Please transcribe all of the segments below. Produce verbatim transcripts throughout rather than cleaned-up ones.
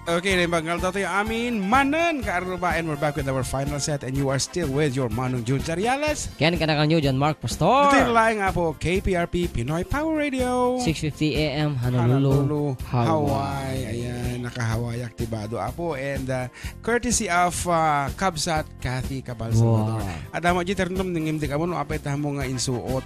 Okay, naimbag nga aldaw tayo amin. Manen, kaarruba, and we're back with our final set, and you are still with your Manong Jun Chariales. Ken kanakanyo, John Mark Pastor. Ditoy laeng nga po, K P R P, Pinoy Power Radio. Six fifty A M, Honolulu, Honolulu, Hawaii. Hawaii. Ayan, naka-Hawaii aktibado, apo. And, uh, courtesy of, uh, Kabsat Kathy Cabal Salvador. Wow. Adda mo, di ternom, nangimdik amo, no, apay ta mo nga insuot.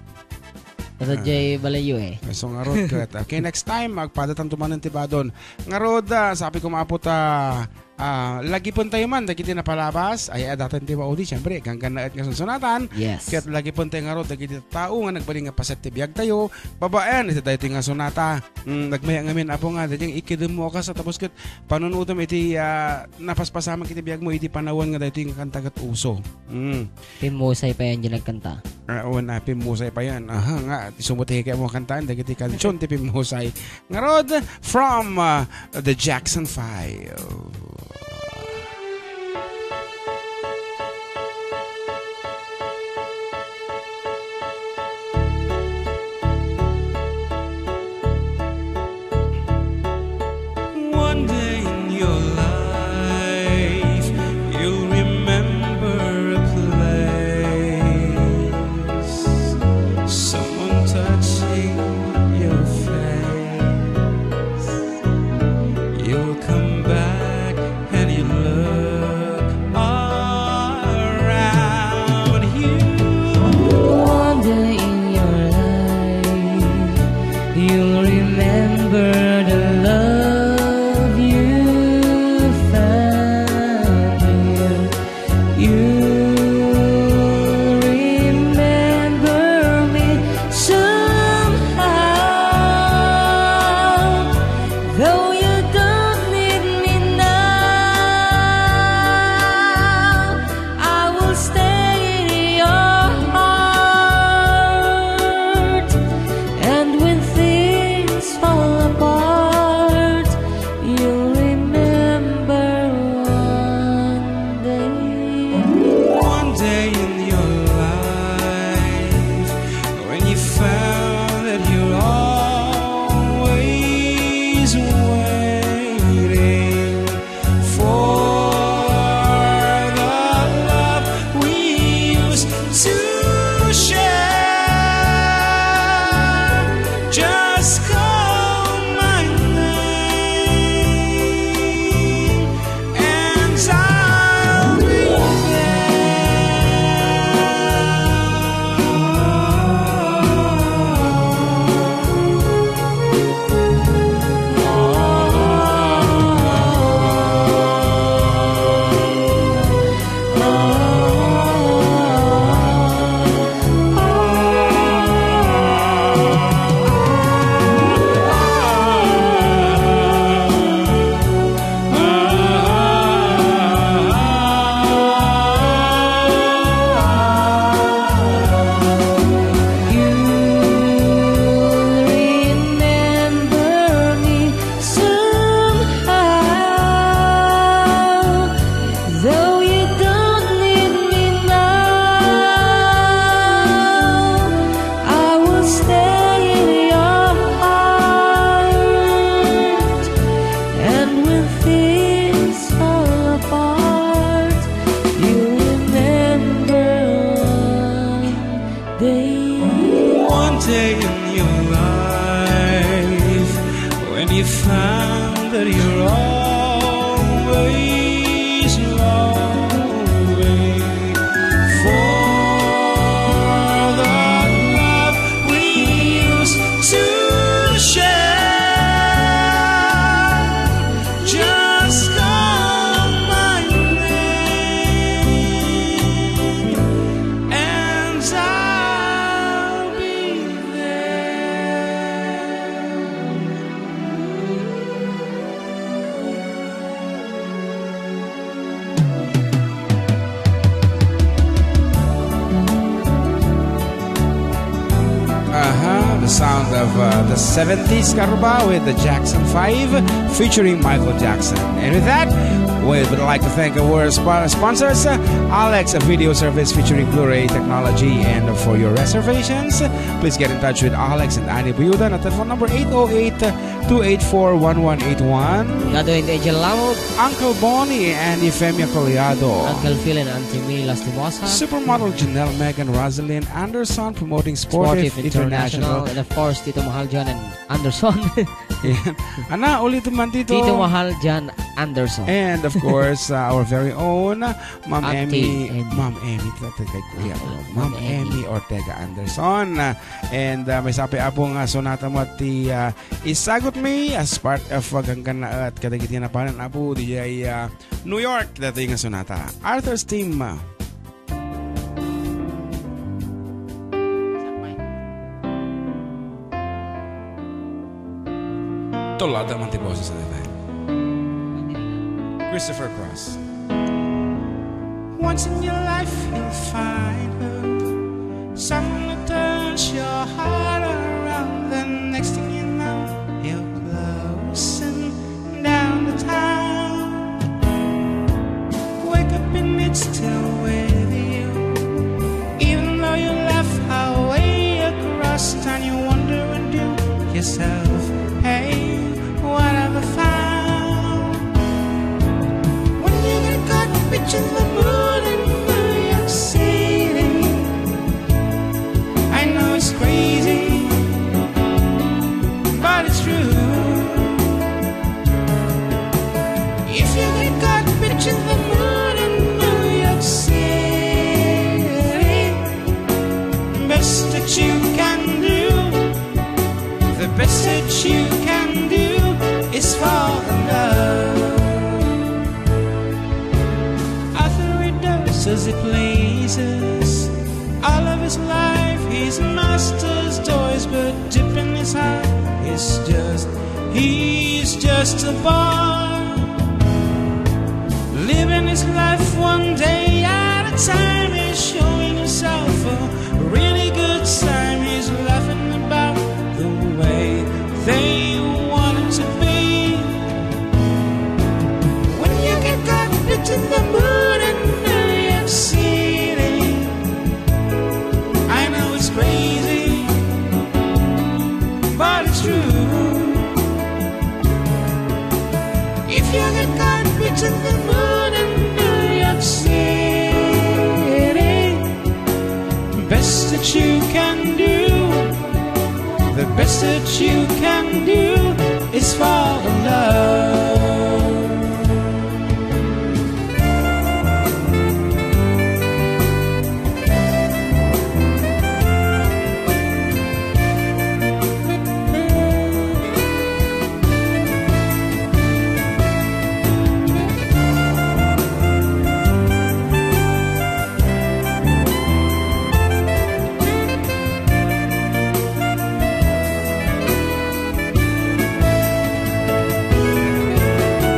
Ito, Ah. Jay Balayo eh. So, ngarud, ket, okay, next time, magpadatanto manen ti badon. Ngarud, ah, sabi ko, maapot, ah, ah, lagipen tayo man, dagiti napalabas, ay, adatan ti maudi, siyempre, ganggannaet nga sunsunatan. Yes. Ket lagipen tayo ngarud, dagiti tao nga nagbalin nga paset ti biag tayo, babaen, iti daytoy nga sunata. Mm, nagmaya ngamin, apo nga, daytoy, ikidem mo, kas, tapos ket, panunutem iti, ah, napaspasamak iti biag mo, iti panawen nga daytoy nga kanta ket uso. Mm. Pimmusay pa yan, yung nagkanta. Ah, oo na, pimmusay pa yan. Aha, nga, sumutiki mo kantaan, dagiti kansion, ti pimmusay. Ngarud, from, ah, the Jackson Five. One day in your life, you'll remember a place, someone touching your face. You'll come back and you look around you. One day in your life, you'll remember the love you found here. You remember me somehow, though you don't need me now. I will stay in your heart, and when things fall apart, you'll remember one day. One day in your life, when you found that you're always waiting for the love we used to share. Just call my name and I'll be there. You'll remember me somehow, though you don't need me now. I will stay in your heart, and when things fall apart, you remember one day. One day in your life, when you found that you're always lonely, for the love we used to share. Just call my name and I'll be there. Aha, the sound of, uh, the seventies, kaarruba, with the Jackson Five featuring Michael Jackson. And with that, we would like to thank our spo-, sponsors, uh, Alex Video Service featuring Blu-ray Technology. And for your reservations, please get in touch with Alex and Annie Buyudan at the phone number eight oh eight, Two eight four one one eight one. Gado and Angel Lamog. Uncle Bonnie and Euphemia Collado. Uncle Phil and Auntie May Lastimosa. Supermodel Janelle Megan Rosalind Anderson, promoting Sportive Sportive International. International. And of course, Tito Mahal John and Anderson. Yan. Ana, ulit man, Tito. Tito Mahal John Anderson. And of course, uh, our very own, Ma'am Ate Emmy. Emmy. Ma'am Emmy, tita kay Kuya. Ma'am Ma'am Emmy. Emmy Ortega Anderson. Uh, and, uh, maysa pay, Apo, nga sonata met ti, uh, Isagutmi as part of, uh, ganggannaet kadagiti napanan, Apo, diay, uh, New York, daytoy nga sonata. Arthur's Theme. Tulada man ti boses a daytoy. Christopher Cross. Once in your life you'll find her. Someone who turns your heart around. The next thing you know, you're closing down the town. Wake up and it's still with you. Even though you left halfway across town, you wonder and do yourself, "Hey, what have I found?" When you get caught between the moon and New York City, I know it's crazy, but it's true. If you get caught between the moon and New York City, best that you can do, the best that you can do is fall in love. Arthur, he does as he pleases. All of his life, he's master's toys, but deep in his heart, he's just, he's just a boy. Living his life one day at a time, he's showing himself a really good time. He's laughing about the way they want him to be. When you get caught between the moon and New York City, I know it's crazy, but it's true. If you get caught between the moon and New York City, best that you can do, the best that you can do is fall in love.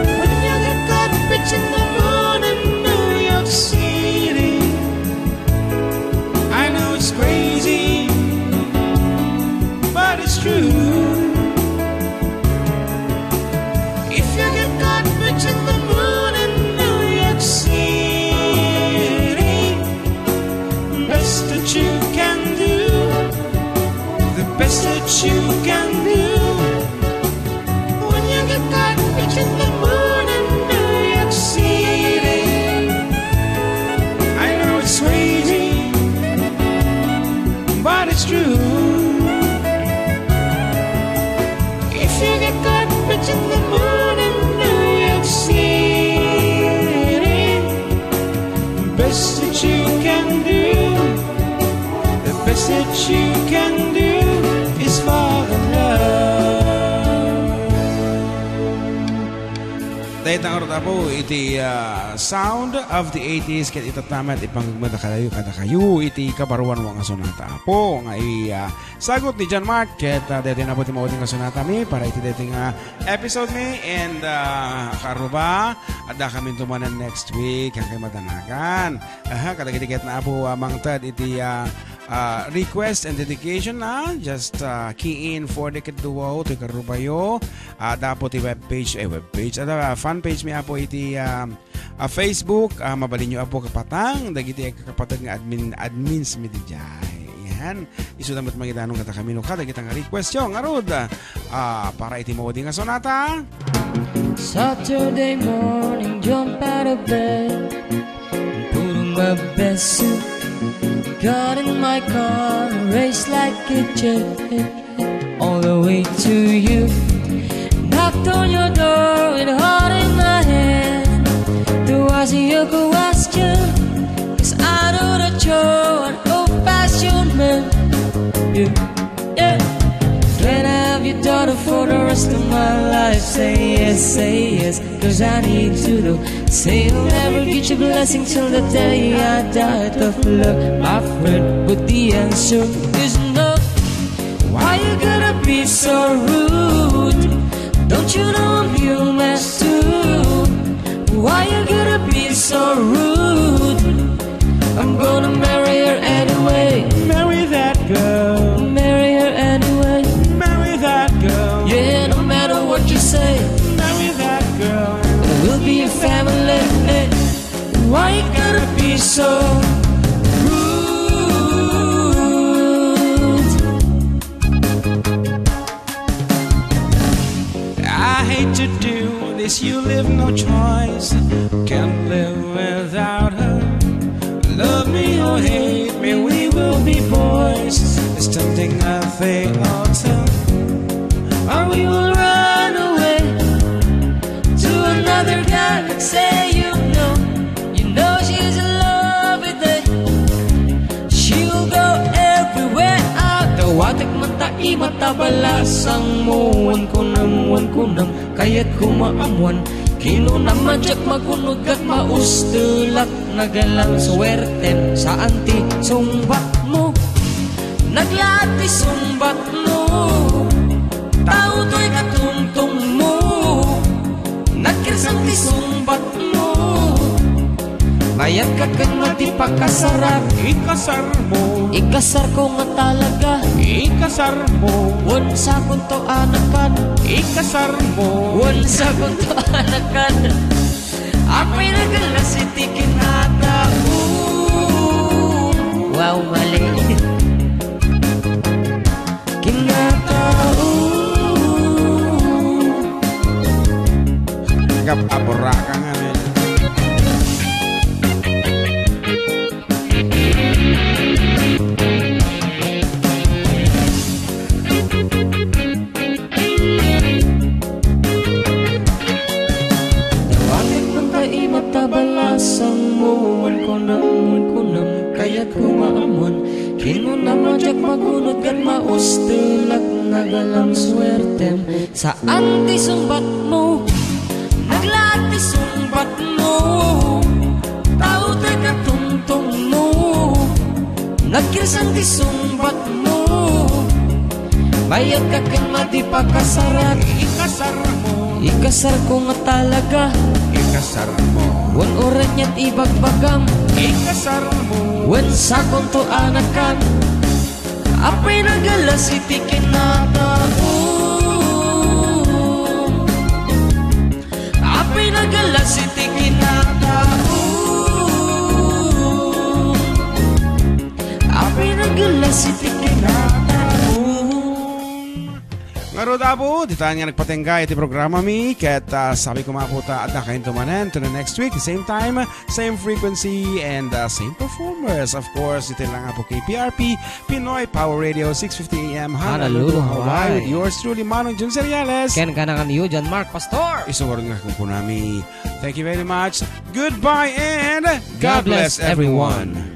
When you get caught between the moon and New York City, I know it's crazy, but it's true. If you get caught between the moon and New York City, best that you can do, the best that you can do. When you get caught between the moon and New York City, I know it's crazy, but it's true. If you get caught between the moon and New York City, best that you can do, the best that you can do is fall in love. Dayta nga rod, Apo, iti, ah, Sound of the eighties, ket itatta met ipangegmeda kadayo, kadakayo iti kabaruan nga sonata, Apo, nga i-, ah, sagut ni John Mark, ket, ah, daytoy na, Apo, ti maudi nga sonatami para iti daytoy nga episode mi, and, ah, kaarruba, adda kami tumanen next week, hankay madanagan. Aha, kadagiti ket na, Apo, ah, mangted iti, ah, ah, request and dedication, ah, just, ah, key in four D ket duo, toy kaarrubayo. Ah, adda, Apo, ti webpage, eh, webpage, adda, ah, fan page mi, Apo, iti, ah, ah, Facebook, ah, mabalinyo, Apo, kapatang dagiti agkakapateg nga admin, admins mi diay. Isuda met mangidanon kadakami no kadagita nga request yo. Ngarud, ah, para iti maudi nga sonata. Saturday morning, jump out of bed, put on my best suit, got in my car, race like a jet, all the way to you. Knocked on your door with heart in my hand to ask you a question, 'cause I know that you're an old-fashioned man. Yeah, yeah. Can I have your daughter for the rest of my life? Say yes, say yes, 'cause I need to know. Say you'll never get your blessing till the day I die of love, my friend. But the answer is no. Why you gotta be so rude? Don't you know I'm human too? Why you gotta be so rude? I'm gonna marry her anyway. Marry that girl. Marry her anyway. Marry that girl. Yeah, no matter what you say. Marry that girl. We'll be a family. Why you gotta be so rude? I hate to do this, you leave no choice. Can't live without her. Love me or hate me, we will be boys. It's tempting, I think, autumn. Or we will run away to another galaxy, you know. You know she's in love with it. She will go everywhere out. Dawatek man ta imat ta balasangmo, wen kunam, wen kunam, kayat ko maamwan. Kinunam a diak magunod ket maustelak, nagalang suwertem, saan ti sungbatmo. Naglaat ti sungbatmo, tao toy katungtongmo. Nagkirsang ti sungbatmo, mayat ka ken madi pakasarak. Ikasarmo. Ikasarko nga talaga. Ikasarmo. Wen sakonto a nakan. Ikasarmo. Wen sakonto a nakan. Apay nagalas iti kinatao. Wow, mali. Kinatao. Gap-, aburaka nga, eh. Dawatek man ta imat ta balasangmo, wen kunam, wen kunam, kayat ko maamwan. Kinunam a diak magunod ket maustelak, nagalang suwertem. Saan ti sungbatmo, naglaat ti sungbatmo, tao ti katungtongmo. Nagkirsang ti sungbatmo, mayat ka ken madi pakasarak. Ikasarmo. Ikasarko nga talaga. Ikasarmo. Wen uray aniat ibagbagam. Ikasarmo. Wen sakonto a nakan. Apay nagalas iti kinatao. Apay nagalas iti kinatao. Apay nagalas iti kinatao. Ngarud, Apo, ditan nga nagpatingga iti programami, ket, ah, sabi ko, Apo, ta adda kayonto manen to the next week, same time, same frequency, and, uh, same performers. Of course, iti lang po K P R P, Pinoy Power Radio, six fifty A M, Honolulu, Honolulu, Hawaii, Hawaii, with yours truly, Manong Jun Seriales. Ken kanakan yu, John Mark Pastor. Isu nga kunkunami. Thank you very much. Goodbye and God bless everyone.